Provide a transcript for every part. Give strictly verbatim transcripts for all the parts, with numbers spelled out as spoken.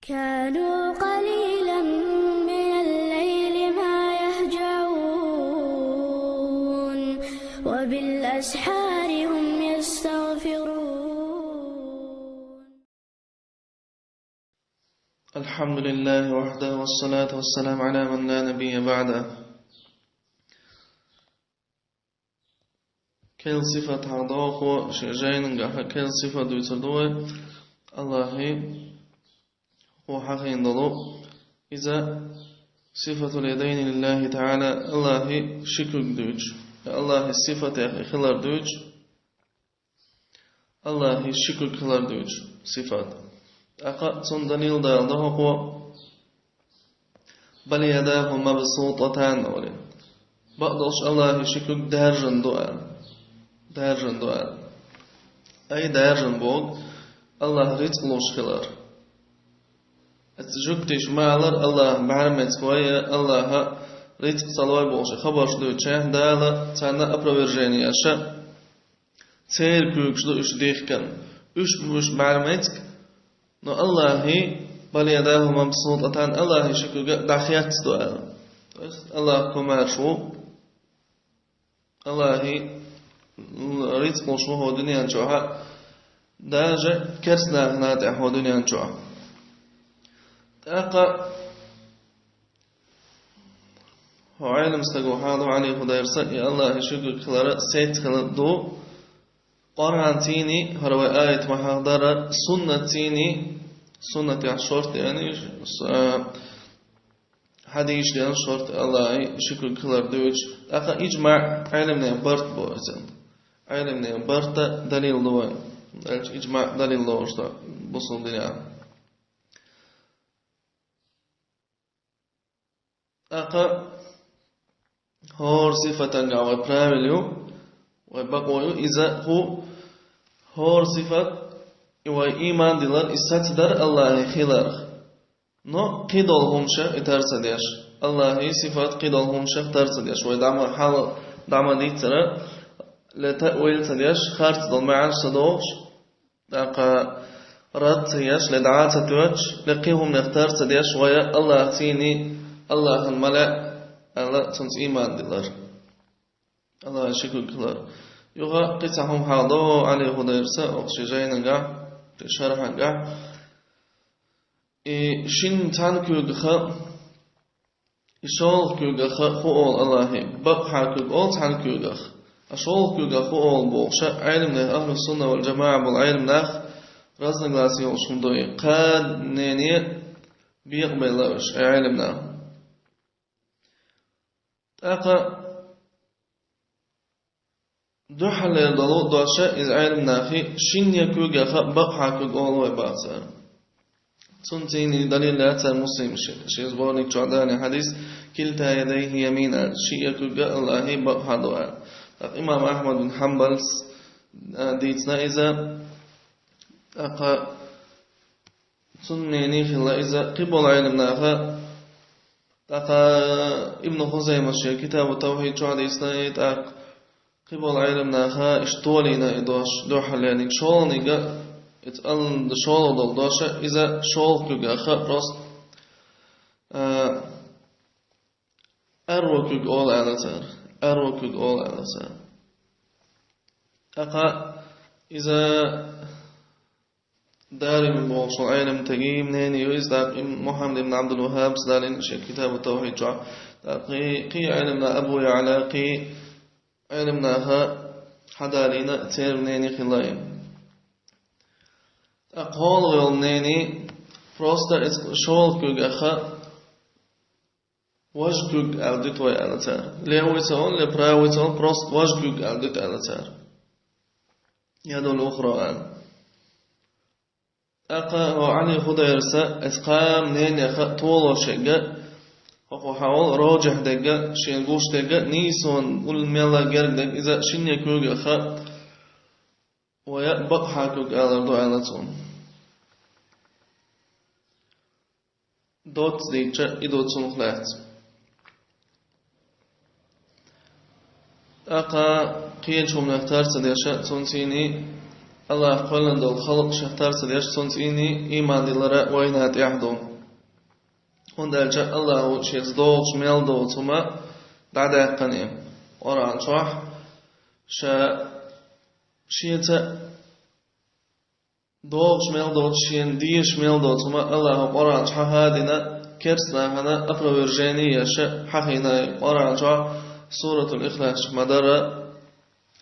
كانوا قليلا من الليل ما يهجعون، وبالأسحار هم يستغفرون. الحمد لله وحده، والصلاة والسلام على من لا نبي بعده. Керла сифат хьалха дохо, шен жайнагахьа керла сифат дуьйцур ду вай. Аллахьи хьо хьахийна долу. Иза сифатул ядайни лиллахьи таӀала, Аллахьи ши куьг дуьйцу. Аллахьи сифатех и хилар дуьйцу. Аллахьи ши куьг хилар дуьйцу сифат. ТӀаккха цунна далил дала дохо, بل يداه مبسوطتان олий. Бакъдолуш Аллахьи ши куьг даьржина ду аьлла. Даьржина ду аьлла. Ай даьржина боху Аллахь рицкъ луш хилар. Оцу жуьгтиша ма-аллара Аллахь бӀаьрмециг вай, Аллахьа рицкъ ца лой бохуш хабарш дуьйцучехь, Дала царна опровержение еш, церан куьйгаш ду уьш дихкина. Уьш бу уьш бӀаьрмециг, но Аллахьи بل يداه مبسوطتان, Аллахьи ши куьг дӀахецна ду аьлла. То есть Аллахь комаьрша ву, Аллахьи рицкъ луш ву хӀокху дуьнен чохь а, даже керстанашна тӀехь хӀокху дуьнен чохь а. ТӀаккха хӀокху Ӏелам стага хьалха ду Ӏали Худайрса, и Аллахьи ши куьг хилар сецна хилар ду, Къуръан цӀийний, хӀара вай аят ма-хьахадара, суннат цӀийний, суннатехь шорта деана, с-, а, хьадисаш деана шорта Аллахьи ши куьг хилар дуьйцу, тӀаккха иджмаӀ Ӏеламнехан барт бу иза. Ӏеламнехан барта далил ду вай. Аьлча иджмаӀ далил лоруш ду бусалба динехь. ТӀаккха хӀора сифатангахь вай правил ю, вай бакъо ю, иза хӀу хӀора сифат, и вай ийман дилар, и сацадар Аллахьи хиларх. Но кхидолу хӀуманашах и тар ца деш. Аллахьи сифат кхидолу хӀуманашах тар ца деш. Вай дӀа ма хьал, дӀа ма дийццара, ле таъвил ца деш, харц долу маьӀнаш ца дохуш, тӀаккха рад ца еш, ле дӀа ца тоьттуш, ле кхин хӀуманех тар ца деш, вай Аллахь цӀийний, Аллахьан ма лаьа аьлла, цуьнца ийман дилар. Аллахьи ши куьг хилар. Юха кхин цхьа хӀума хьалха до Ӏали Худайрса, оха шен жайнагахь, шен шархьангахь. И шина цхьана куьйгах, и шолгӀа куьйгах хӀу олу Аллахьи, бакъахьа куьг олу цхьана куьйгах. А шолгӀа куьйгах хӀу олу бохуш, Ӏеламнех, ахьлу сунна вал джамаӀа болу Ӏеламнах разногласие йолуш хӀума ду и. Кхана нене бекъабелла уьш, Ӏеламнах. ТӀаккха дуьххьарлера долу дош, иза Ӏеламнахи, шина куьйгах бакъахьа куьг олу вай боху цара. Цунна цӀийний далил лаьцара Муслима шен, шен сборник чохь далийна хьадис, كلتا يديه يمين аьлла, ши куьг Аллахьи бакъахьа ду аьлла. ТӀаккха имам Ахьмад бин Хьанбалс, а, дийцина иза, тӀаккха цуьнан мнение хилла иза кхин болу Ӏеламнаха, тӀаккха Ибн Хузаймас шен Китабу Тавхьид чохь дийцина и, тӀаккха кхин болу Ӏеламнаха иштта толийна и дош, дуьххьарлерниг, шолгӀаниг, иза ал-, шолгӀа долу дош, иза шолгӀа куьгах просто, а, аьрру куьг олу аьлла цара. Аьрру куьг олу аьлла цара. ТӀаккха иза Дарими бохуш волу Ӏеламстеган мнение ю иза, тӀаккха Мухьаммад ибн Ӏабдул-ВаххӀабас далийна шен Китабу Тавхьид чохь. ТӀаккха кхин, кхин Ӏеламнах, Абу ЯӀла, кхин Ӏеламнаха хьадалийна, церан мнение хилла и. ТӀаккха кхоалгӀа йолу мнение, просто иза шолгӀа куьгах важа куьг аьлла дуьту вай аьлла цара. Левый ца олу, ле правый ца олу, просто важа куьг аьлла дуьту аьлла цара. Ядул ухра аьлла. ТӀаккха хӀо Ӏали Худайрса, иза кхана мнениеха толо шегга, хӀокхо хьан олу, роджихь дегга, шен гуш дегга, нийсонан уллу мелла герга дегга, иза шина куьгах вай бакъахьа куьг алар ду аьлла цунна. Доцца дийцча, и ду цунах лаьцна. ТӀаккха кхечу хӀуманех тар ца деша, цунна цӀийний Аллахь кхоьллина долу халкъ шех тар ца деш, цунца ийман диллар вайна тӀехь ду. ХӀунда аьлча Аллахьо шеца догӀуш мел доцу хӀума дӀадаьккхина Къуръан чохь, ша шеца догӀуш мел доцу, шена дезаш мел доцу хӀума Аллахьо Къуръан чохь хьахадина, керстанахана опровержение еш хьахийна Къуръан чохь, Суратул Ихлас чохь ма-дарра: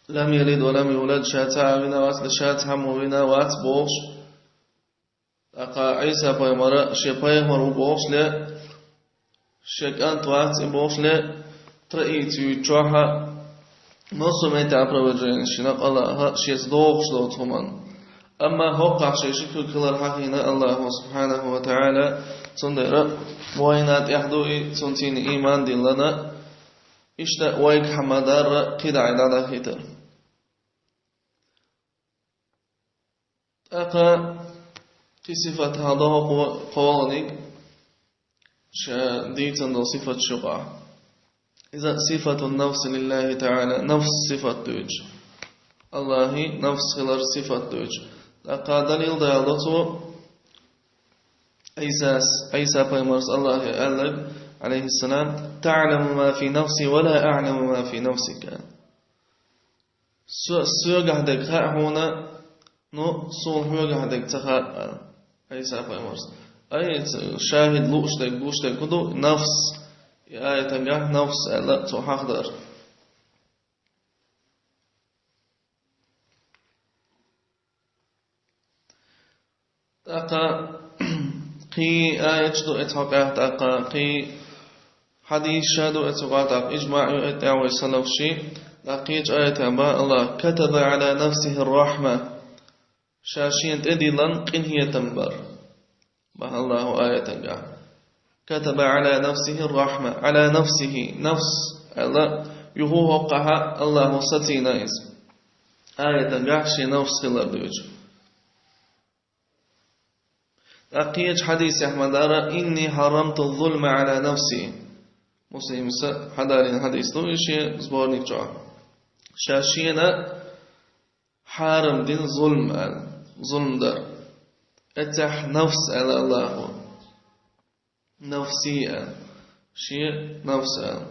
«Лам ялид ва лам юлад», ша ца а вина вац, ша цхьаммо вина вац бохуш. ТӀаккха Ӏийса пайхамара шен пайхамар ву бохуш ле, шен кӀант вац и бохуш ле, троица юьйцучохь а, массо а метта опровержение шина къалаха шеца догӀуш доцу хӀуманна. Амма хӀокхахь шен ши куьг хилар хьахийна Аллахьо субхьанаху ва таӀала, цундела вайна тӀехь ду и, цунца ийман диллина, иштта вайгахь ма-дарра кхидӀа дӀадахийтар. ТӀаккха кхин сифат хьадоху кхо-, кхоалгӀаниг, ша дийцина долу сифаташ юкъахь. Иза сифатун нафси лиллахи таӀала, нафс сифат дуьйцу. Аллахьи нафс хилар сифат дуьйцу. ТӀаккха далил даладо цо Ӏийсас, Ӏийса пайхамарс Аллахье аьлларг, Ӏалайхиссалам: «ТаӀламу ма фи нафси ва ла аӀламу ма фи нафсика». Со-, соьгахь дерг хаьа хьуна, ну, суна хьоьгахь дерг ца хаьа, аьлла Ӏийса пайхамарс. Ай, ца-, шахӀид лууш дерг, гуш дерг хӀун ду? Нафс. И аятангахь нафс аьлла цо хьахадар. ТӀаккха кхин аяташ ду эцу хьокъехь, тӀаккха кхин хьадисаш ду эцу хьокъехь, тӀаккха ижмаӀ ю эцу тӀехь вай салафши. ТӀаккха кхечу аятехь боху Аллахьа: «Катаба Ӏала нафсихи ррахьма». Ша шена тӀедиллина къинхетам бар, боху Аллахьа аятангахь. «Катаба Ӏала нафсихи ррахьма». Ӏала нафсихи, нафс аьлла, юха хӀокхахь Аллахьа сацийна иза. Аятангахь шен нафс хилар дуьйцу. ТӀаккха кхечу хьадисехь ма-дарра: «Инни хьарамту ззулма Ӏала нафси». Муслимас хьадалийна хьадис ду и шен сборник чохь. Ша шена хьарам дина зулм аьлла, зулм дар. Эццехь нафс аьлла Аллахьа. Нафси аьлла. Шен нафс аьлла.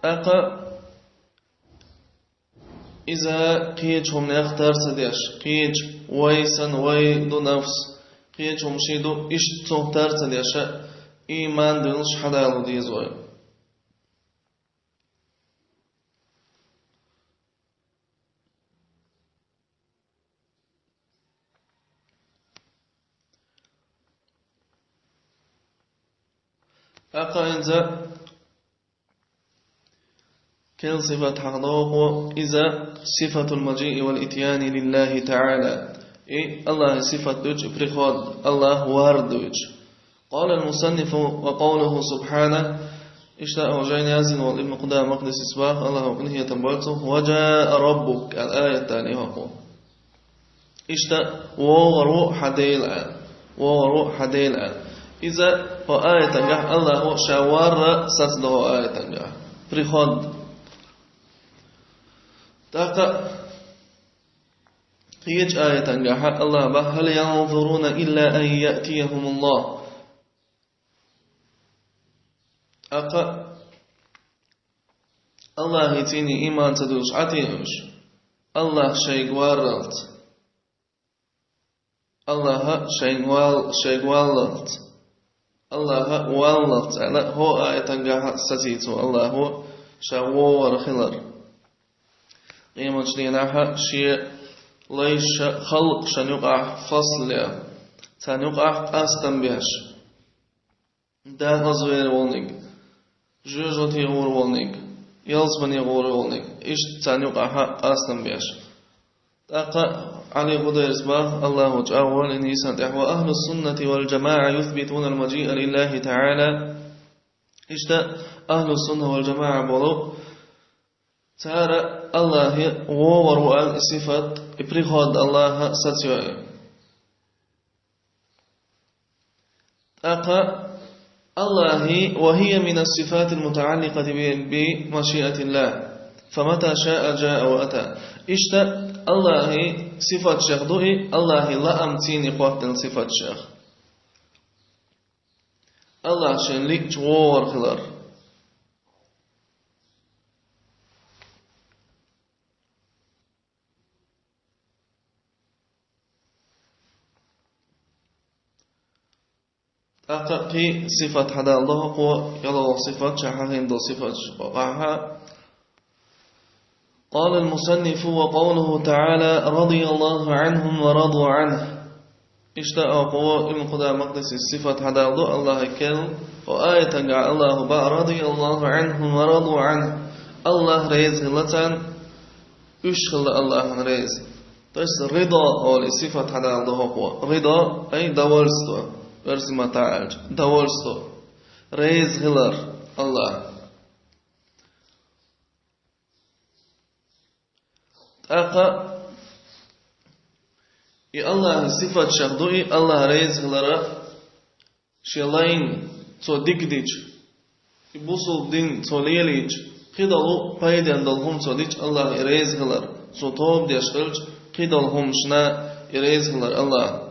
ТӀаккха иза кхечу хӀуманех тар ца деш, кхечу вай санна, вай ду нафс, кхечу хӀуманаш ду, иштта цунах тар ца деш, ийман диллинарш хьадало деза вай. ТӀаккха иза керла сифат хьахадоху, иза сифатул маджиъи вал итьяни лиллахи таӀала. И Аллахьан сифат дуьйцу, и приход, Аллахь вар дуьйцу. قال المصنف وقوله سبحانه. Иштта а жайна яздина волу Ибн Къудама Макъдисис боху, Аллахьа къинхетам бойла цунах: «Ва джаа раббук», аьлла аят далийна хӀокхо. Иштта, «ВогӀур ву хьан Дела», аьлла. «ВогӀур ву хьан Дела», аьлла. Иза хӀокху аятангахь Аллахьа ша вар сацадо хӀокху аятангахь. Приход. ТӀаккха кхечу аятангахь Аллахьа боху: «Хьал янзуруна илла ан яътиягьумуллахь». ТӀаккха Аллахье цуьнан ийман ца дуьллуш Ӏа те уьш? Аллахь шайга варралц. Аллахьа шайга вал-, шайга валлалц. Аллахьа валлалц аьлла, хӀокху аятангахь сацийна цо Аллахьа ша вогӀур хилар. Къематчу дийнахь шен лайшна халкъашна юкъахь фасл ян, царна юкъахь къастам беш. Декъаза вер волниг, жоьжахате гӀур волниг, ялсамане гӀур волниг, иштта царна юкъахь къастам беш. ТӀаккха Ӏали Худайрис боху, Аллахьа чӀагӀволийна йисан тӀехь: «Ва ахьлу суннати вал джамаӀа юсбитуна ал-маджиъа лиллахи таӀала». Иштта ахьлу сунна вал джамаӀа болу, цара Аллахье вогӀур ву аьлла и сифат, и приход Аллахьа сацайо. ТӀаккха Аллахьи, وهي من الصفات المتعلقة ب-، بمشيئة الله، فمتى شاء جاء وأتى. Иштта Аллахьи сифатех ду и, Аллахьи лаам цӀена хоттаделла сифатех. Аллахь шен лиъча вогӀар хилар. ТӀаккха кхин сифат хьадалдо хӀокхо, ялхалгӀа сифат, ша хьахийна долу сифат хьа. قال المصنف: وقوله تعالى: رضي الله عنهم ورضوا عنه. Иштта хӀокхо Ибн Къудама Макъдисис сифат хьадалдо Аллахьан керла, хӀокху аятехь Аллахьо боху: رضي الله عنهم ورضوا عنه. Аллахь реза хилла царна, уьш хилла Аллахьан реза. То есть рида олу сифат хьадалдо хӀокхо. Рида, ай, довольство. Оьрсийн маттахь аьлча, довольство. Реза хилар Аллахь. ТӀаккха и Аллахьан сифатех ду и, Аллахь реза хилар, шен лайна цо дика дича, и бусалба дин цо лелийча, кхидолу пайденна долу хӀума цо дича, Аллахь и реза хилар, цо тоба деш хилча, кхидолу хӀуманашна и реза хилар Аллахь.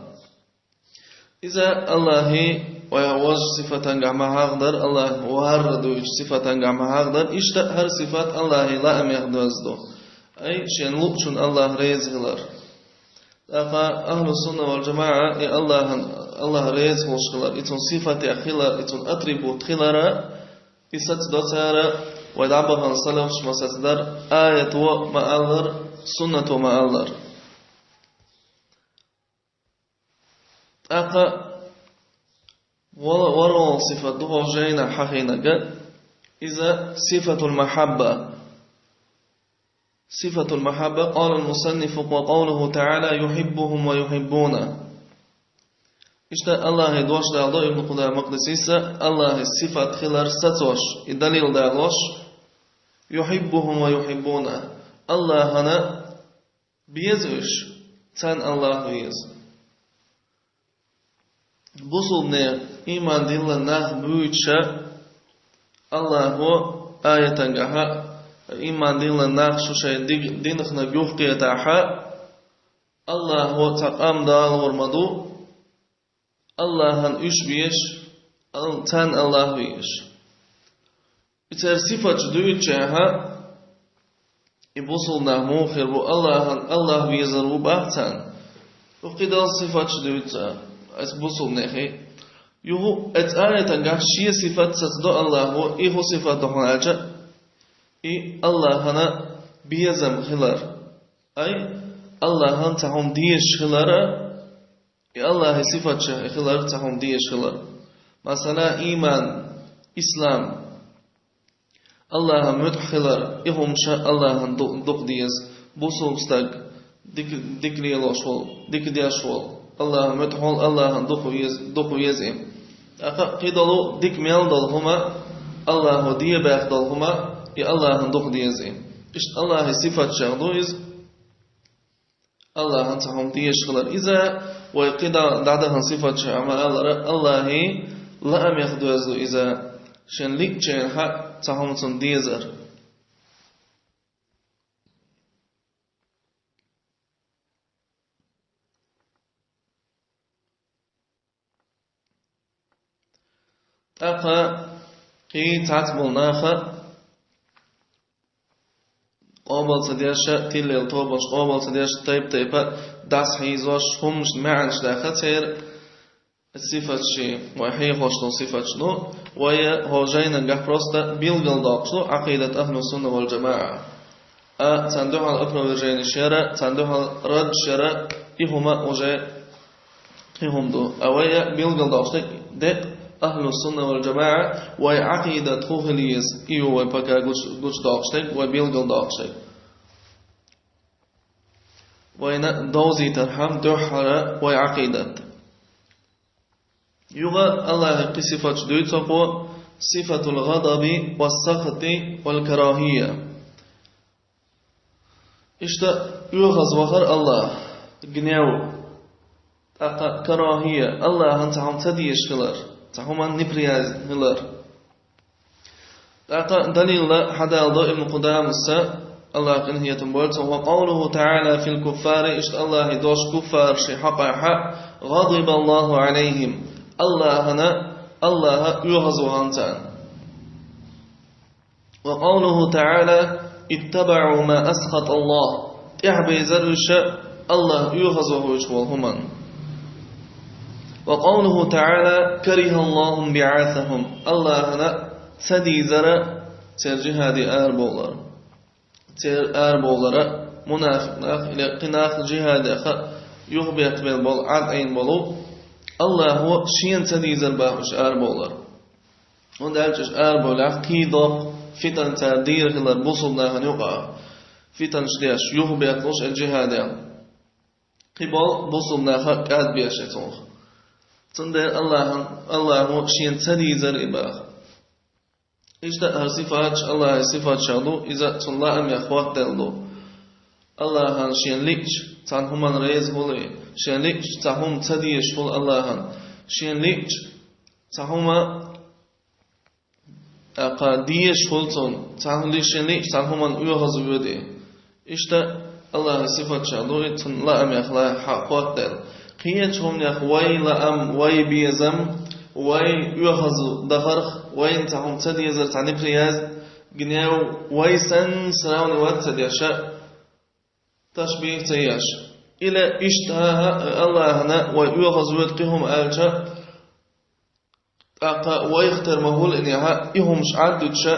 Иза Аллахьи вай важа сифатангахь ма хьахадар, Аллахь варра дуьйцу сифатангахь ма хьахадар, иштта хӀара сифат Аллахьи лаамех доьзна ду. Ай, шен луъучунна Аллахь реза хилар. ТӀаккха ахьлу сунна вал джамаӀа и Аллахьан, Аллахь реза хуьлуш хилар, и цуьнан сифатех хилар, и цуьнан атрибут хилар, и сацадо цара, вай дӀабахана салафаш ма сацадара, аято ма аллара, суннато ма аллара. ТӀаккха вала-, ворхӀалгӀа сифат ду хӀокху жайнахь хьахийнарг, иза сифатул махьабба. Сифатул махьабба, قال المصنف: وقوله تعالى: يحبهم ويحبونه. Иштта Аллахьан дош далдо Ибн Къудама Макъдисис, Аллахьан сифат хилар сацош, и далил далош, يحبهم ويحبونه. Аллахьана беза уьш, царна Аллахь веза. Бусалбанех, ийман диллина нах буьйцуш, Аллахьо аятангахь, ийман диллина нах шу шайн дин-, динах юхакхетахь, Аллахьо цхьа къам далор ма ду, Аллахьана уьш безаш, Ал-, царна Аллахь везаш. И церан сифаташ дуьйцучехь, и бусалба нах муха хир бу, Аллахьан, Аллахь везар ву боху царна. Юха кхидолу сифаташ дуьйцу цара, аса бусалбанехи. Юха оцу аятангахь шен сифат сацадо Аллахьо, и хӀун сифат ду хьуна аьлча, и Аллахьана безам хилар. Ай, Аллахьана цхьа хӀума дезаш хилар, и Аллахьан сифатех и хилар, цхьа хӀума дезаш хилар. Масала, ийман, ислам, Аллахьан муьтӀахь хилар, и хӀумаш Аллахьана ду-, дукха деза. Бусалба стаг дика, дика лелош волу, дика деш волу, Аллахьан муьтӀахь волу, Аллахьана дукха веза, дукха веза и. ТӀаккха кхидолу дика мел долу хӀума, Аллахьо дебаьхна долу хӀума, и Аллахьана дукха деза и. Иштта Аллахьан сифатех ду иза. Аллахьана цхьа хӀума дезаш хилар иза, вай кхидӀа дӀадахана сифатех ма аллара, Аллахьан лаамех доьзна ду иза, шен лиъчарна хьа цхьа хӀума цунна дезар. ТӀаккха кхин цхьацца болу наха къобал ца деш, тилла йолу тобанаш къобал ца деш, тайп-тайпа дӀасахьийзош, хӀуманашна маьӀнаш даха церан, сифаташ, вай хьехош долу сифаташ. Ну, вай хӀокху жайнангахь просто билгалдоккхуш ду Ӏакъидат ахьлу сунна вал джамаӀа. А царна дуьхьал опроверженеш яра, царна дуьхьал раддаш яра, и хӀума уже кхин хӀума ду. А вай билгалдоккхуш дерг деккъа ахьлу сунна вал джамаӀа, вай Ӏакъидат хӀун хила еза, и ю вай пока гуч-, гучудоккхуш дерг, вай билгалдоккхуш дерг. Вайна довзийтархьама дуьххьара вай Ӏакъидат. Юха Аллахьан кхин сифаташ дуьйцу хӀокхо: сифатул гӀадаби вас сахати вал карахия. Иштта оьхаза вахар Аллахь, гнев, тӀаккха карахия, Аллахьана цхьа хӀума ца дезаш хилар. цхьа хӀуманна неприязнь хилар. ТӀаккха далил а хьадалдо Ибн Къудамаса, АллахӀ къинхетам бойла цунна: «وقوله تعالى في الكفار», иштта АллахӀа дош куффарашта хьокъехьа: «غضب الله عليهم», АллахӀана, АллахӀ оьгӀазвахана царна. «وقوله تعالى: اتبعوا ما أسخط الله», тӀехьабийзар уьш АллахӀ оьгӀазвахача волу хӀуманна. «وقوله تعالى: كره الله انبعاثهم», АллахӀана ца дийзара церан жихӀаде арабовлар. Церан арабовлара мунафикъ нах или кхин нах жихӀадехьа юхабеттабелла болу, Ӏад Ӏийна болу, АллахӀа шена ца дийзар бохуш арабовлар. ХӀунда аьлча уьш арабовлехь кхин доккха фитан цара дийр хилар бусулба нахана юкъахь. Фитанаш деш, юхабетталуш и жихӀадехь. Кхин болу бусулба наха кӀадбеш и цунах. Цундела АллахӀан, АллахӀа шена ца дийзар и баха. Иштта хӀара сифаташ АллахӀан сифаташ ду, иза цунна лаамех хӀоттаделла ду. АллахӀан шена лиъча цхьана хӀуманна реза хуьлу и, шена лиъча цхьа хӀума ца дезаш хуьлу АллахӀан, шена лиъча цхьа хӀума, тӀаккха дезаш хуьлу цунна, цхьа хӀума шена лиъча цхьана хӀуманна оьгӀазвоьду и. Иштта АллахӀан сифаташ ду и, цунна лаамех ла хьа хӀоттаделла. Кхечу хӀуманех вай лаам, вай безам, вай оьгӀазвахарх, вайна цхьа хӀума ца дезар, цхьа неприязнь, гнев, вай санна сравнивать ца деш, ташбихӀ ца еш. Или иштта хӀа-хӀа, АллахӀана вай оьгӀазвоьду кхин хӀума аьлча, тӀаккха вайх тера ма хуьлу и нехьа, и хӀумаш Ӏаддуьтуша,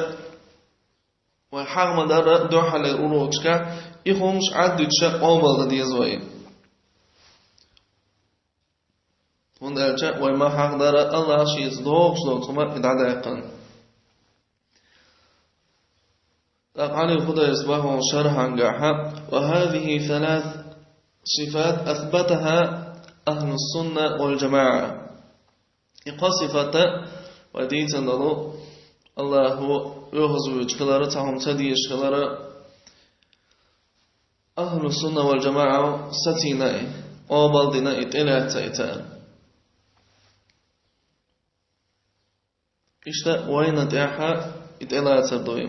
вай хьагӀ ма-дарра дуьххьарлера урокашкахь, и хӀумаш Ӏаддуьтуша къобалдан деза вай. ХӀунда аьлча вай ма хьагӀ-дарра АллахӀа шеца догӀуш долчу хӀуманна и дӀадаьккхина. ТӀаккха Ӏали Худайрас боху шархьангахьа: «وهذه ثلاث صفات أثبتها أهل السنة والجماعة». И кхо сифат вай дийцина долу, АллахӀа оьгӀазвоьдуш хилар, цхьа хӀума ца дезаш хилар, ахӀлу сунна вал жамаӀа сацийна и, къобалдина и, тӀелаьцна и цара. Иштта вайна тӀехь и тӀелацар ду и.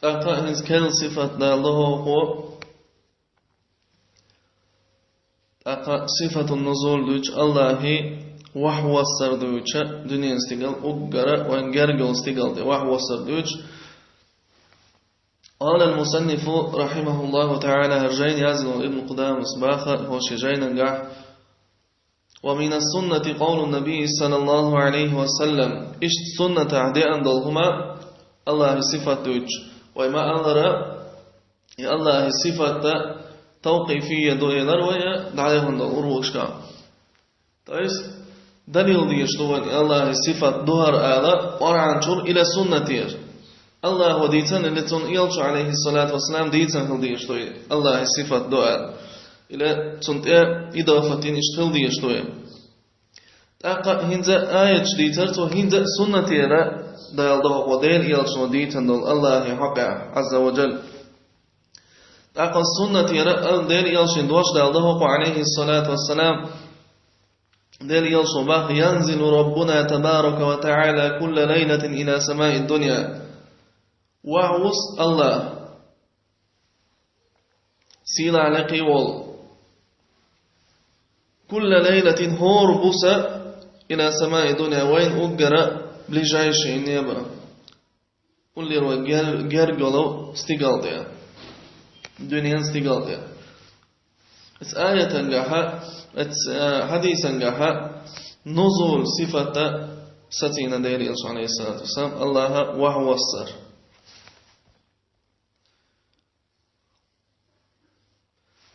ТӀаккха хӀинца керла сифат далла хӀокхо, тӀаккха сифатун нузул дуьйцу, АллахӀа вахьвассар дуьйцу, дуьненан стигал уггара вайн гергара стигал тӀе вахьвассар дуьйцу. قال المصنف رحمه الله تعالى, хӀара жайна яздина Ибн Къудамас баха, хӀокху шен жайнангахь: «ومن السنة قول النبي صلى الله عليه وسلم». Иштта суннатехь деана долу хӀума, АллахӀа сифат дуьйцуш, вай ма-аллара, и АллахӀа сифат тавкъифия ду элира вай дӀадахана долу урокашкахь. То есть, далил дезаш ду вайна и АллахӀа сифат ду хӀара ала Къуръан чуьра или суннатера. АллахӀа дийцина или цуьнан элчано, алейхиссалату вассалам, дийцина хила дезаш ду и АллахӀа сифат ду ала. Или цунна тӀе идафат йина иштта хила дезаш ду и. ТӀаккха хӀинца аяташ дийцар цо, хӀинца суннатера далла ду хӀокхо Делан элчано дийцина долу АллахӀа хьокъехь, Ӏазза ва Джалла. ТӀаккха суннатера а Делан элчано дош далла ду хӀокхо, алейхиссалату вассалам, Делан элчано баха: «ينزل ربنا تبارك وتعالى كل ليلة إلى سماء الدنيا». Вахьвус АллахӀ, сийлахь лекхе волу. «كل ليلة», хӀора буса, «إلى سماء الدنيا», вайна уггара ближайший небо. Уллера вай гер-, гергара стигал тӀе. Дуьненан стигал тӀе. Оцу аятангахьа, оцу, а, хьадисангахьа нузул сифата сацийна Делан элчано, алейхиссалату вассалам, АллахӀа вахьвассар.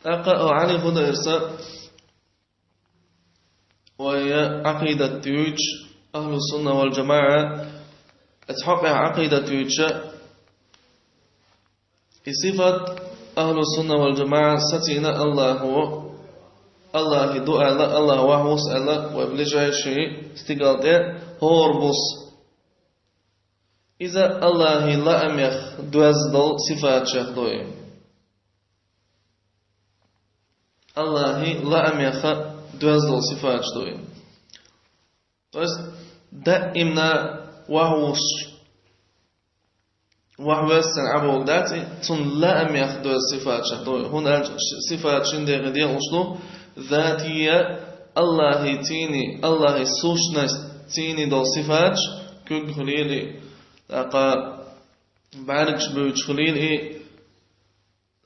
ТӀаккха Ӏали Худайрса вай Ӏакъидат дуьйцуш, ахӀлу сунна вал жамаӀа, оцу хьокъехь Ӏакъидат дуьйцуша, и сифат ахӀлу сунна вал жамаӀа сацийна АллахӀа, АллахӀа ду аьлла, АллахӀ вахьвус аьлла, вай ближайший стигал тӀе хӀора буса. Иза Аллахьи лаамех доьзна долу сифатех ду и. Аллахьи лаамеха доьзна долу сифатех ду и. То есть, даимна вахьа вуш, вахьа воьссина Ӏаболу дац и, цунна лаамех доьзна сифатех ду и. ХӀунда аьлча сифат шина декъе декъалуш ду, затия, Аллахьи цуьнан, Аллахьи сущность цуьнан долу сифаташ, куьг хуьлийла и, тӀаккха бӀаьргаш буьйцуш хуьлийла и,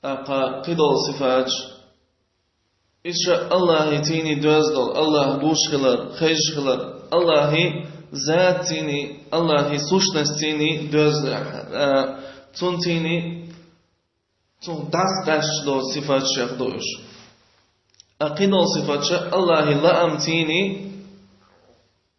тӀаккха кхидолу сифаташ. Иза ша Аллахьи цуьнан доьзна долу, Аллахь гуш хилар, хезаш хилар, Аллахьи зат цуьнан, Аллахьи сущность цуьнан доьзна, а, цунна цуьнан, цунах дӀасакъаьсташ долу сифатех ду уьш. А кхидолу сифаташ Аллахьи лаам цуьнан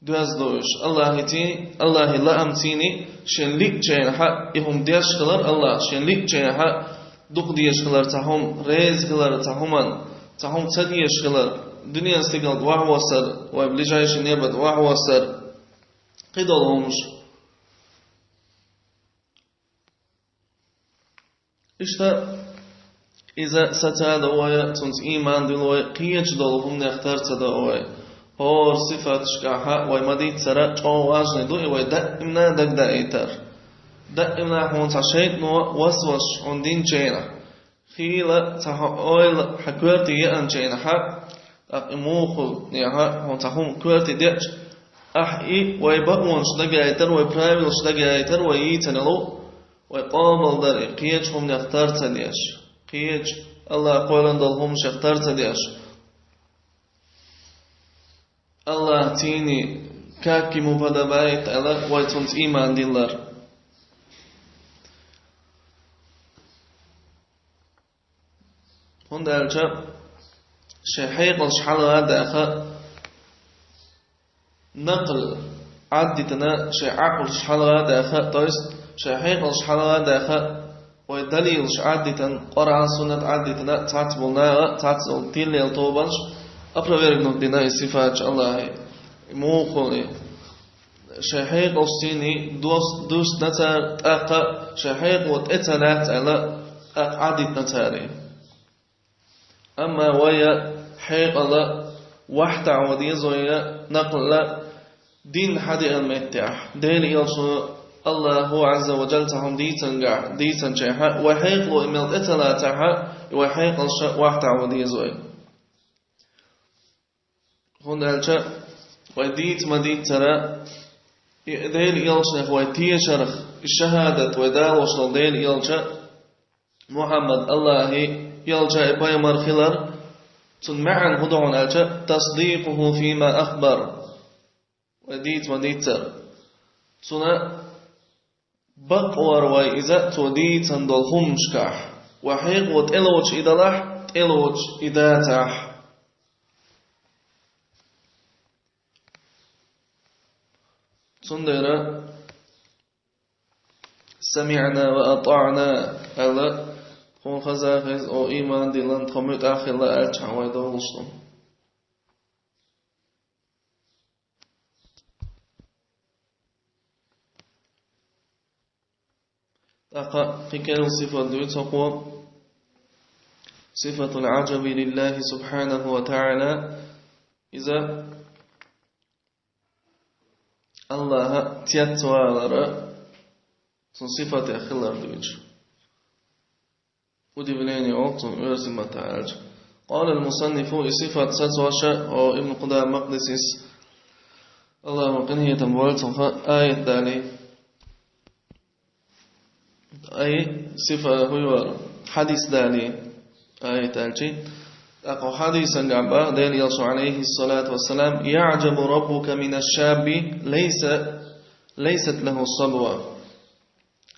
доьзна ду уьш. Аллахьи цуьнан, Аллахьи лаам цуьнан шен лиъчу хенахь и хӀума деш хилар, Аллахь шен лиъчу хенахь дукха дезаш хилар цхьа хӀума, реза хилар цхьа хӀуманна, цхьа хӀума ца дезаш хилар, дуьненан стигалг вахьа воссар, вай ближайший небат вахьа воссар, кхидолу хӀумаш. Иштта, иза саца а до вай, цунца ийман дилла вай, кхечу долу хӀуманех тар ца до вай. ХӀора сифаташкахь вай ма-дийццара, чӀогӀа важный ду и вай даимна дагадаийтар. Даимна хьуна цхьа шайтано васвас хьуна динчу хенахь, хийла цхьа хьо-, ойла хьан коьрте еанчу хенахь, тӀаккха и муха хуьлу нехьа, хьуна цхьа хӀума коьрте деача, ахь и вай бакъонаш дагаяйтар, вай правилаш дагаяйтар, вай йийцина лу, вай къобалдар и кхечу хӀуманех тар ца деш, кхечу Аллахь кхоьллина долу хӀуманех тар ца деш. Аллахь цуьнан как ему подобает аьлла, вай цунца ийман диллар. ХӀунда аьлча шайн хьекъалш хьалха а даьхна, накъл Ӏаддитина, шайн Ӏакълаш хьалха а даьхна, то есть шайн хьекъалш хьалха а даьхна, вай далилаш Ӏаддитина, Къуръан, Суннат Ӏаддитина, цхьацца болу наха, цхьацца болу тилла йолу тобанаш опровергнуть дина и сифаташ Аллахьан, и муха хуьлу и. Шайн хьекъалш цуьнан дос-, дустина цара, тӀаккха шайн хьекъало тӀе ца лаьцна аьлла, тӀаккха Ӏадитина цара и. Амма вай хьекъал вахтахь ван деза вай, накъл дин хьадеана меттехь, Делан элчано Аллахьо Ӏазза ва Джалла цхьа хӀума дийцинчохь, дийцинчохь, вай хьекъало и мел тӀе ца лацахь, и вай хьекъалш вахтахь ван деза вай. ХӀунда аьлча вай дийца ма-дийццара, и Делан элчанах вай тешарх, и шахӀадат вай далош долу Делан элча Мухьаммад Аллахьан элча, и пайхамар хилар, цуьнан маьӀна хӀун ду хьуна аьлча, تصديقه فيما أخبر. Вай дийца ма-дийццара, цунна бакъвар вай иза цо дийцина долу хӀуманашкахь. Вай хьекъало тӀелоцуш и далахь, тӀелоцуш и дацахь. Цундела «سمعنا وأطعنا» аьлла, тхуна хаза хеза, о, ийман диллина, тхо муьтӀахь хилла аьлча хьан вай довлуш ду. ТӀаккха кхин керла сифат дуьйцу хӀокхо, صفة العجب لله سبحانه وتعالى. Иза Аллахьа цецвалар, цуьнан сифатех хилар дуьйцу. Удивление олу цунна оьрсийн маттахь аьлча. قال المصنف, и сифат сацош, о, Ибн Къудама Макъдисис, Аллахьа къинхетам бойла цунах, аят далий. Ай, сифа хӀуй вара, хьадис далий, аят аьлчи. ТӀаккха хьадисан гӀабба, Делан элчано, عليه الصلاة والسلام: «يعجب ربك من الشاب ليس، ليست له صبوة».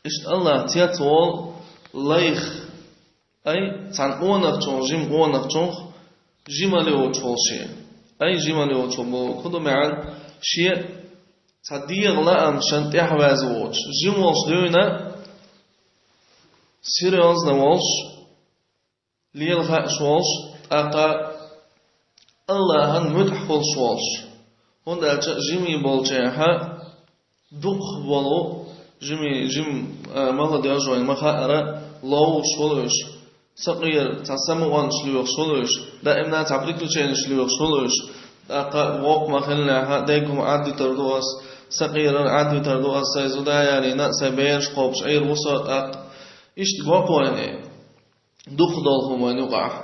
Иштта Аллахь цецволу лайх, ай, цхьана къонахчунах, жима къонахчунах, жима лоцуш волу шен. Ай, жима лоцуш волу боху, хӀун ду маьӀна, шен цхьа дегӀан лаам шен тӀехь ваьзна воцуш, жима волуш дуьйна, серьёзно волуш, лела хууш волуш, тӀаккха Аллахьан муьтӀахь хуьлуш волуш. ХӀунда аьлча жимий болчехь дукхахболу жима, жима, а, молодёжь вайн ма хаара, ловш волуш, сакъера цхьа самукъанаш лоьхуш волуш, даимна цхьа приключенеш лоьхуш волуш, тӀаккха воккха ма хиллехьа, деггум Ӏадвитар ду ас, сакъерар Ӏадвитар ду ас, сайн зуда ялийна, сайн бераш кхобуш Ӏийр ву со тӀаккха. Иштта гӀо кхойна, дукха долу хӀума вайн юкъахь.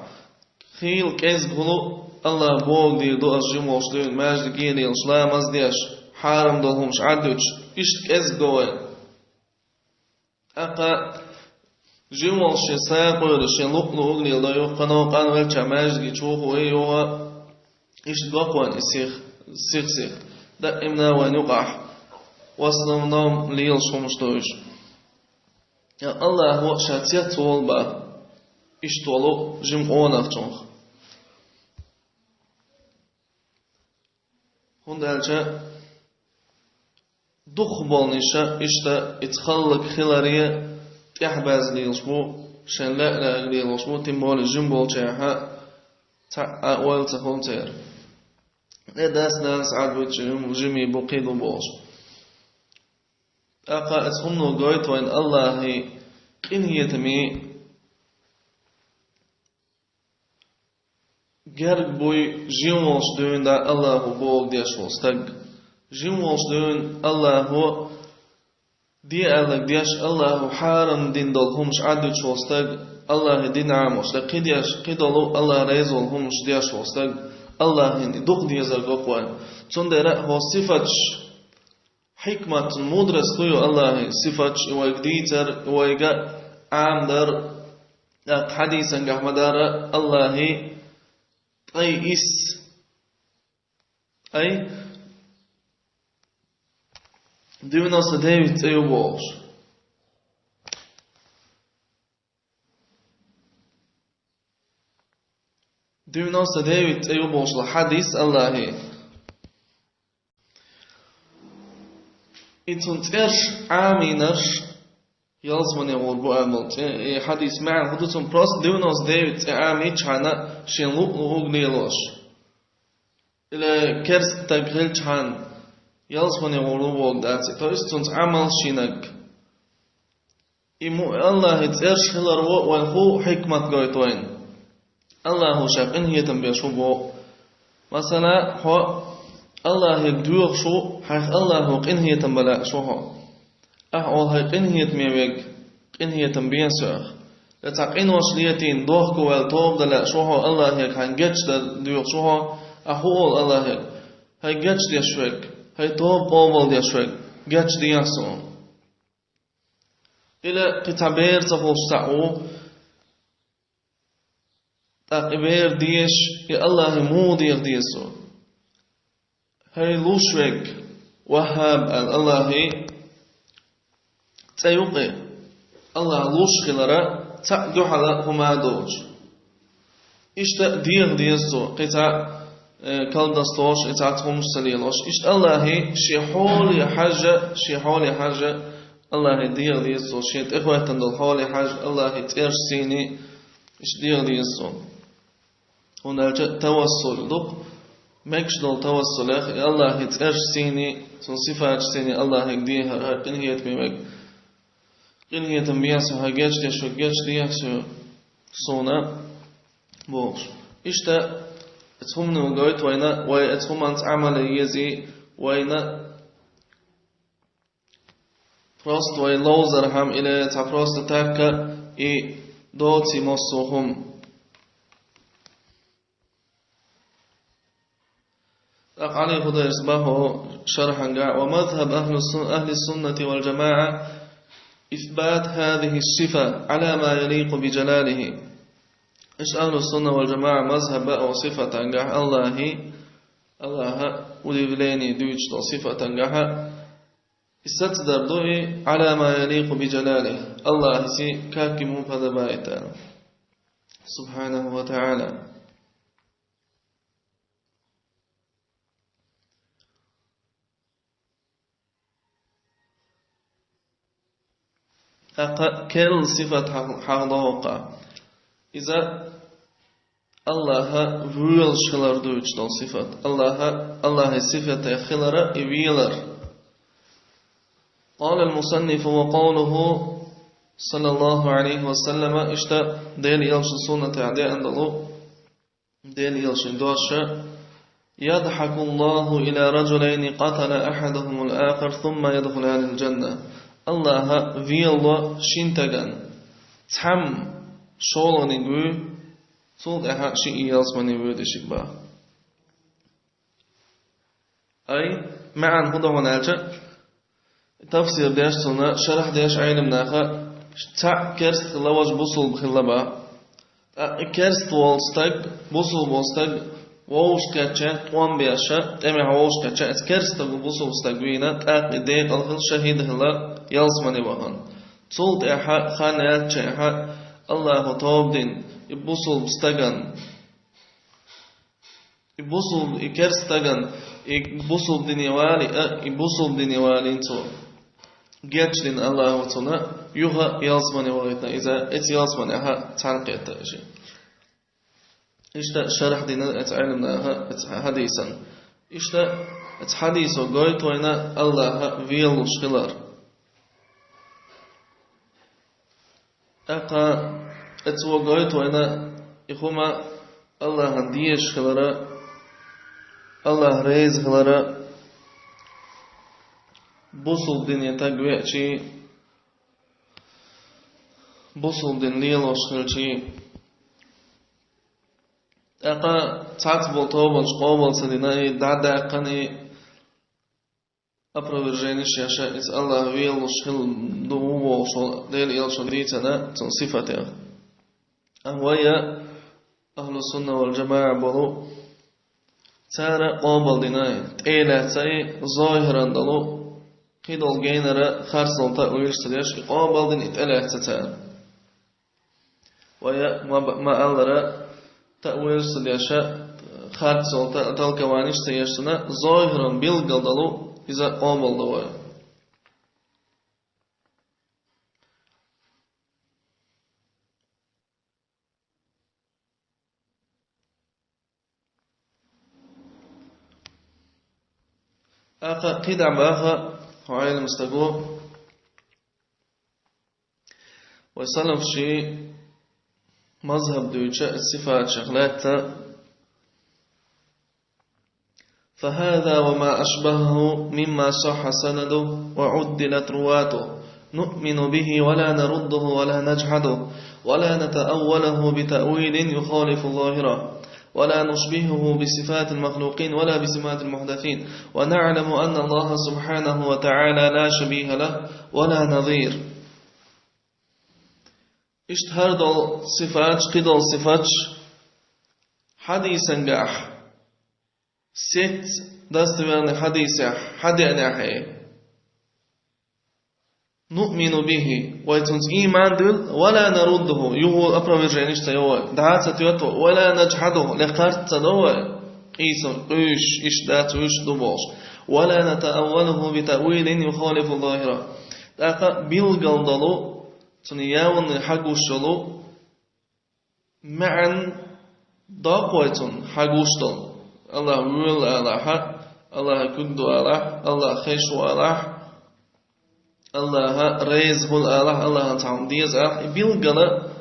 Хийла кӀезиг хуьлу, Аллах боху дийр ду ас жима волуш дуьйна маьждиге лелаш, ламаз деш, хьарам долу хӀумаш Ӏадвуьтуш, иштта кӀезиг до вайн. ТӀаккха жима волуш шен сагӀа кхойра, шен луъу-луъург леладо юха, кхано къанвелча маьждиге чу вуху вай юха, иштта гӀо кхойна и сих, сих-сих. Даимна вайн юкъахь, в основном, лелаш хӀумаш ду уьш. Я Аллахо ша цец волу бан, иштта волу жима къонахчунах. ХӀунда аьлча дукхахболнаш иштта и халлаг хиларе тӀаьхьабаьзза лелаш бу, шайн лаьа-лаьа лелаш бу, тем более жима болчехьа цхьа а ойла ца хуьлу церан. Э, дас-нанас Ӏадвуьтуш жима, жимий бу, кхин ду бохуш. ТӀаккха оцу хӀумано гойту вайн Аллахе къинхетаме герга буй жима волуш дуьйна Аллахо бохург деш волу стаг. Жима волуш дуьйна Аллахо де аьлларг деш, Аллахо хьарам дина долу хӀумаш Ӏадвуьтуш волу стаг, Аллахе дина Ӏамош, ткъа кхидерш, кхидолу Аллах реза волу хӀумаш деш волу стаг, Аллахе и дукха дезар гӀо кхойна. Цундела хӀокху сифаташ, хьикмат, мудрость ду ю Аллахе сифаташ, и вайга дийцар, и вайга Ӏамадар, тӀаккха хьадисангахь ма-дарра Аллахе ткъе исс, ткъе девяносто девять цӀе ю бохуш. Девяносто девять цӀе ю бохуш хьадис Аллахе. И цуьнан цӀераш Ӏамийнарш ялсамане гӀур бу аьлла болу цӀе, и хьадис маьӀна хӀун ду, цуьнан просто девяносто девять цӀе Ӏамийчхьана шен луъу-луъург лелош. Или керста стаг хилчхьана ялсамане гӀур ву бохург дац и, то есть цуьнца Ӏамал йинарг. И му-, Аллахе цӀераш хилар ву вайн хӀун хьикмат гойту вайна? Аллахо ша къинхетам беш ву боху. Масала, хьо Аллахе доьхуш ву, хьайх Аллахо къинхетам бан лаьаш ву хьо. Ахьа олу хьайн къинхетаме верг, къинхетам бен соьх. Я цхьа къинош летийна, дохко ваьлла тоба дан лаьаш ву хьо, Аллахе хьайн гечдар доьхуш ву хьо, ахьа хӀун олу Аллахе? Хьайн гечдеш верг, хьайн тоба къобалдеш верг, гечдехьа суна. Или кхин цхьа бер ца хуьлуш цхьаъ ву, тӀаккха и бер дезаш, и Аллахе муха деха деза цо? ХӀай луш верг, Ваххаб аьлла Аллахе цӀе ю-кх и, Аллах луш хиларан цхьаъ дуьхьал хӀума а доцуш. Иштта а деха деза цо, кхин цхьа, э, калдасталуш, и цхьацца хӀумаш ца лелош. Иштта Аллахе шен хьоле хьажа, шен хьоле хьажа, Аллахе деха деза цо, шен тӀехӀоьттина долу хьоле хьажа, Аллахе цӀераш сийна, иштта деха деза цо. ХӀунда аьлча тавассул ду-кх, мегаш долу тавассулех, и Аллахе цӀераш сийна, цуьнан сифаташ сийна, Аллахе дехар, хӀай къинхетаме верг, къинхетам бен со, хьайн гечдеш верг, гечдехьа со, суна, бохуш. Иштта, оцу хӀумано гойту вайна, вай оцу хӀуманца Ӏамал ян еза, вайна просто вай ловзархьама или цхьа просто так а и доций массо а хӀума. ТӀаккха Ӏали Худайрас боху шархьангахь: «ومذهب أهل السن-، أهل السنة والجماعة إثبات هذه الصفة على ما يليق بجلاله». Иштта ахьлу сунна вал джамаӀа мазхӀаб бу оцу сифатангахь Аллахьан, Аллахьан удивление дуьйцуш долу сифатангахь, и сацадар ду и «على ما يليق بجلاله», Аллахьан сий как ему подобает, субхьанаху ва таӀала. ТӀаккха керла сифат хьа-, хьахадо хӀокху. Иза Аллахьан воьлуш хилар дуьйцуш долу сифат. Аллахьан, Аллахьан сифатех хилар и велар. قال المصنف: وقوله صلى الله عليه وسلم, иштта Дела Элчан суннатехь деана долу, Дела Элчан дош: يضحك الله إلى رجلين قتل أحدهم الآخر ثم يدخلان الجنة. Аллахь велало шина стагана, цхьамма шолгӀаниг вуьй, цул тӀаьхьа шиъ ялсамане воьду шиъ боху. Ай, маьӀна хӀун ду хьуна аьлча, тафсир деш, цунна шархь деш Ӏеламнаха, цхьаъ керста хилла, важа бусулба хилла боху. ТӀаккха и керста волу стаг, бусулба волу стаг вовшахкхетча, тӀом беш, тӀемехь вовшахкхетча, оцу керста стага бусулба стаг вийна, тӀаккха и декъала хилла, шахӀид хилла, ялсамане вахана. Цул тӀаьхьа хан яьлча, Аллахьо тоба дина и бусулба стагана, и бусулба, и керста стагана, и бусулба дине валийна, и бусулба дине валийна цо. Гечдина Аллахьо цунна, юха ялсамане вахийтина иза, оцу ялсаманехь цхьаьна кхетта шиъ. Иштта шархь дина оцу Ӏеламнаха оцу хьадисан. Иштта оцу хьадисо гойту вайна Аллахь велалуш хилар. ТӀаккха оцо гойту вайна и хӀума Аллахьан дезаш хилара, Аллахь реза хилара, бусулба дине стаг веачи, бусулба дин лелош хилчи. ТӀаккха цхьацца болу тобанаш къобал ца дина, и дӀадаьккхина, и опроверженеш еш, иза Аллахь велалуш хилла ду ву бохуш волу Дела Элчано дийцина цунна сифатех. Амма вай, ахьлу сунна вал джамаӀа болу, цара къобал дина, тӀе а лаьцна, и зохьиран долу, кхидолу генара харцдолу таъвилаш ца деш, и къобал дина, и тӀе а лаьцна цара. Вай ма, ма-аллара, таъвилаш ца деш, харцдолу та-, толкованиш ца еш цунна, зохьиран билггал долу иза къобал до вай. ТӀаккха кхидӀа баха хьо Ӏелам стаго, вай салафшийн мазхӀаб дуьйцу сифатех лаьтта: فهذا وما أشبهه مما صح سنده وعدلت رواته نؤمن به ولا نرده ولا نجحده ولا نتأوله بتأويل يخالف ظاهره ولا نشبهه بصفات المخلوقين ولا بصفات المحدثين ونعلم أن الله سبحانه وتعالى لا شبيه له ولا نظير. Иштта хӀара долу сифаташ, кхидолу сифаташ хьадисангахь, сетта достоверный хьадисехь хьадеанехь, нуъмину бихи, вай цунца ийман дуьллу, ва ла наруддуху, юха опроверженеш ца йо вай, дӀа ца тоьтту, ва ла наджхьадуху, лекха харц ца до вай, къийсам, къуьйсуш, иштта дац, вуьш ду бохуш, ва ла натаъаввалуху би таъвилин юхалифу захира. ТӀаккха билггал долу, цуьнан явный хьагуш йолу маьӀна доккху вай цунна хьагуш долу. Аллахь воьлу алахь, Аллахьан куьг ду алахь, Аллахь хезаш ву алахь, Аллахь реза хуьлу алахь, Аллахьан цхьа хӀума деза алахь, и билггала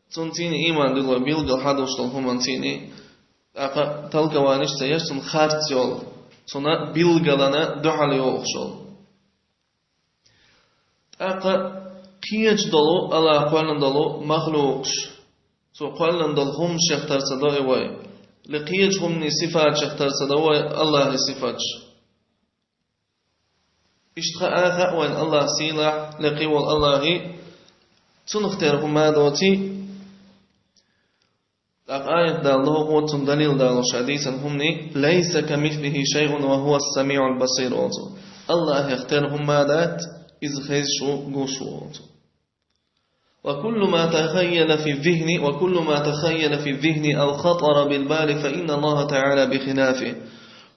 цунна цийна ийман дуьллу вай, билггала хьадуш долу хӀуманна цийна, тӀаккха толкованиш ца еш, цунна харц йолу, цунна билггалана дуьхьал йохуш йолу. ТӀаккха кхечу долу, Аллахь кхоьллина долу махлукъаш, Цо кхоьллина долу хӀуманашех тара ца до и вай. Лекха кхечу хӀуманийн сифаташех тара ца до вай Аллахьан сифаташ. Иштта хаа хаьа вайна Аллахь сийлахь, лекха волу Аллахь, цунах тера хӀума доций. ТӀаккха аят дала лоху цунна далил далош хьадийцина хӀуманийн: «Лайса камислихи шайъун ва хӀува ссамиъул басир», олу цо. Аллахьах тера хӀума дац, иза хезаш ву, гуш ву, олу цо. «وكل ما تخيل في الذهن، وكل ما تخيل في الذهن أو خطر بالبال فإن الله تعالى بخلافه».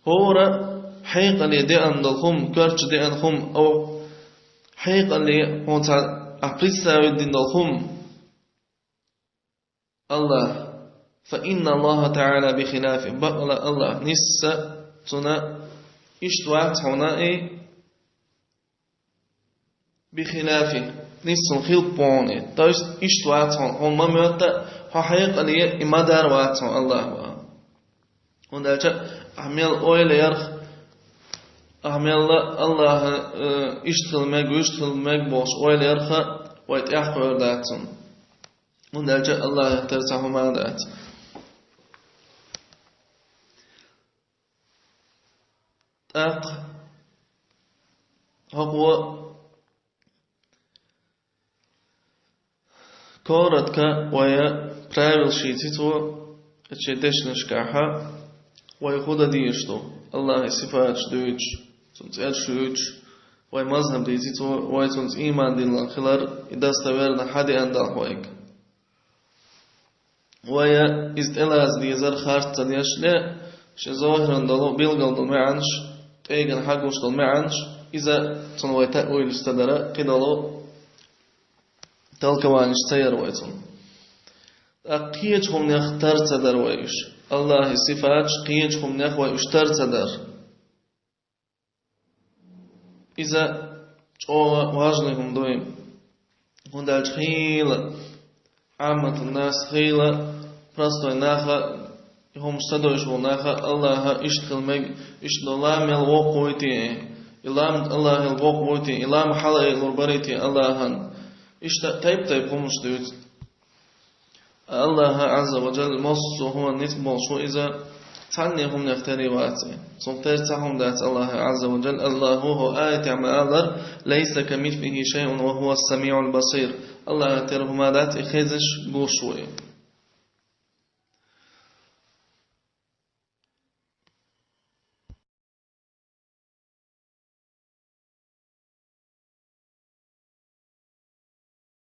ХӀора хьекъале деана долу хӀума, коьртачу деана хӀума, ав хьекъале хьуна цхьа ахь представить дина долу хӀума, Аллахь, فإن الله تعالى بخلافه, бакъала Аллахь нисса цуьнан иштта вац хьуна и, بخلافه, нийсса хилпа хьуна. То есть, иштта вац хьуна, хьуна ма моьтту, хьо хьекъале и ма-дарра вац хьуна Аллахь ваха. ХӀунда аьлча ахь мел ойла ярх, ахь мел Аллахь, э, иштта хила мег, вуьшта хила мег бохуш ойла ярх, вай тӀаьхьакхуьур дац цунна. ХӀунда аьлча Аллахьах тера цхьа хӀума дац. ТӀаккха хӀокхо коротко вай правилаш йийци цо, шен дешнашкахь вай хӀун дан дезаш ду, Аллахьан сифаташ дуьйцуш, цуьнан цӀераш юьйцуш, вай мазхӀаб дийци цо, вай цуьнца ийман диллина хилар, и достоверно хьадеана далахь вайга. Вай иза тӀелаца дезар харц ца деш ле, шен зохӀиран долу билггал долу маьӀнаш, тӀеган хьагуш долу маьӀнаш, иза цунна вай таъвилаш ца дара, кхидолу толкованиш ца яра вай цунна. ТӀаккха кхечу хӀуманех тар ца дара вай уьш. Аллахьан сифаташ кхечу хӀуманех вай уьш тар ца дара. Иза чӀогӀа важный хӀума ду. ХӀунда аьлча хийла Ӏамматун-нас, хийла простой наха, и хӀумаш ца дойуш болу наха, Аллахьа иштта хила мега, иштта долу лам мел воккха вуй те, и лам Аллахьал боккха вуй те, и лам хьалаайалур барий те Аллахьан. Иштта тайп-тайпа хӀумаш дуьйцу. Аллахьа Ӏазза ва Джалла массо а хӀуманна ницкъ болуш ву иза, цхьанне хӀуманех тера вац и. Цунах тера цхьа хӀума дац Аллахьа Ӏазза ва Джалла. Аллахьа хӀокху аятехь ма-аллара: «Лайса камислихи шайъун ва хӀува ас-самиъул басир». Аллахьа тера хӀума дац, и хезаш, гуш ву и.